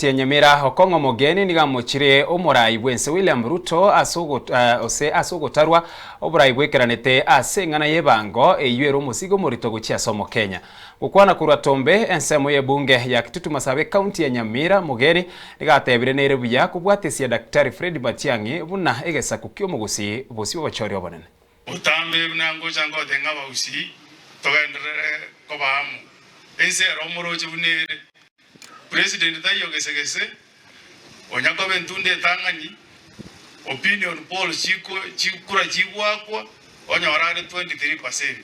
Ekaunti ya Nyamira, Okong'o Omogeni nigo amochire omorai bw'ense William Ruto ase ose ase ogotarwa oborai bwekeranete ase eng'ana y'ebango eyio ere omosigo omorito gochia ase Omokenya. Gokwana korwa Tombe, ensemo y'ebunge ya Kitutu Masaba Ekaunti ya Nyamira, Mogeni nigo atebire nere buya kobwatesia Daktari Fred Matiang'i buna egesaku ki'omogusii bosio obochori obonene. Botambe buna ngocha ngotenga abagusii, togenderere koba amo. Ense ere omoroche buna ere. President taiyo gese gese, onya koba entunda etang'ani, opinion polls chiko chikura chigwakwa, onyore are 23 percent.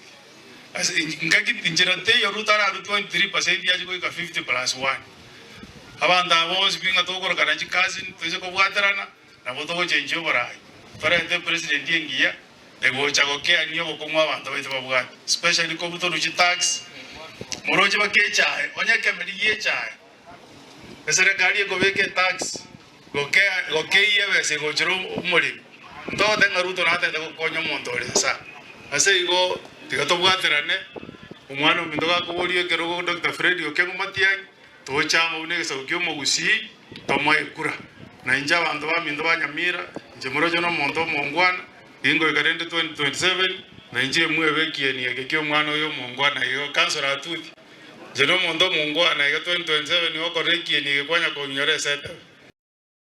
Ase ngaki nchera teiyo Ruto ararue 23 percent ache goika 50 plus one. Abanto aba bonsi pi ng'a tokorokana chicousin toise kobwaterana, Nabo togochenchia oboraai, torente president engiya egocha gokeania obokong'u abanto baito babwate, especially kobutorwa chitax, moroche baka echae, onye ekemeri gie echae, eserekari ekobeka etax gokea gokeyia ebesa egochera omoremi, ntogoteba ng'a Ruto natagete gokonya omonto ore nsa. Ase igo tiga tobwaterane, omwana ominto gakoboria ekerogo Doctor Fred Okengo Matiang'i, toche amo buna egesaku kia omogusii. Tomoe ekura. Na inche abanto baminto ba Nyamira, inche moroche nomonto omongwana, ningoika rende 2027, na inche imwebe ekieni eke ki'omwana oyo omongwana igo. Councillor Atuti, inche nomonto omongwana iga 2027 okorora ekieni eke kwanya kong'inyora ase etebe.